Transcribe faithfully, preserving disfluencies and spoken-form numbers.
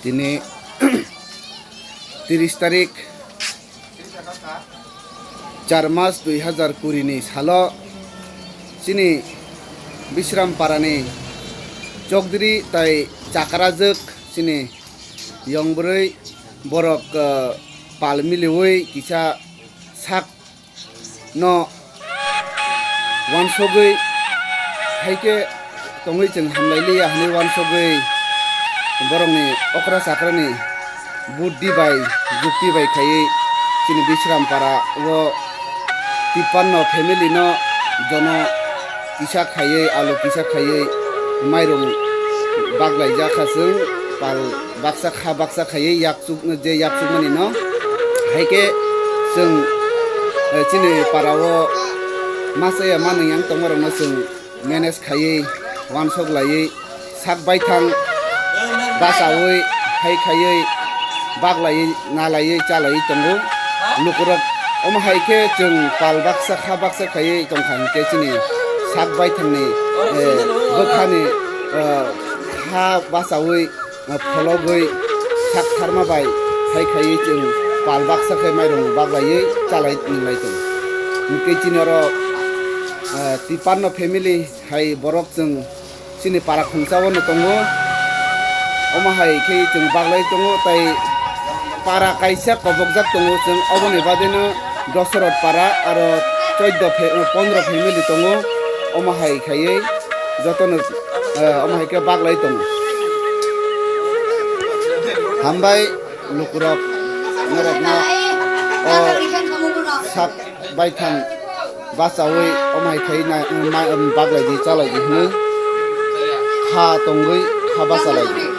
Tini tiris tarik, char mas dui hazar kuri ni salo chini Bisram Parani Chokdri tai chakrajwk chini yong bwrwi borok, eh, pal miliwi kisa sak no wansogwi, hai khe tongwi chwng hamlailiya hwnwi wansogwi, borokni okra chakrani buddi bai, jukti bai khaiwi chini Bisram Para o tippanno family no jono kisa khaiwi, alu kisa khaiwi, mairung baglai jakha chwng pal baksa kha baksa khaiwi yak chuk, je yak chukmani no. Hai khe chwng, eh, chini para o masa ya manwi yang tongma rok no chwng manage khaiwi, wansok laiwi, sak baithang bachawi, hai khaiwi, baglaiwi, nalaiwi, chalaiwi tongo. Lukurok omo hai khe chwng pal baksa kha baksa khaiwi tongkha hinkhe chini sak baithangni, eh, bwkhani, eh, kha bachawi, ah, phologwi sak tharma bai hai khaiwi chwng pal baksa khe mairung baglaiwi chalai nwng lai tongo. Hinkhe chini oro, ah, tipanno family hai borok chwng chini para khungsa o no tongo. Omo hai khe chwng baglai tongo, tai para kaisa kobokjak tongo chwng, oboni badeno Dosarot para aro choiddo phe-, pondro family tongo. Omo hai khaiwi jotono, eh, omo hai khe baglai tongo. Hambai lukurok norokno o sak baithang bachawi omo hai khai na, ma, baglai di chalai di hwnwi kha tongwi kha bachalai di.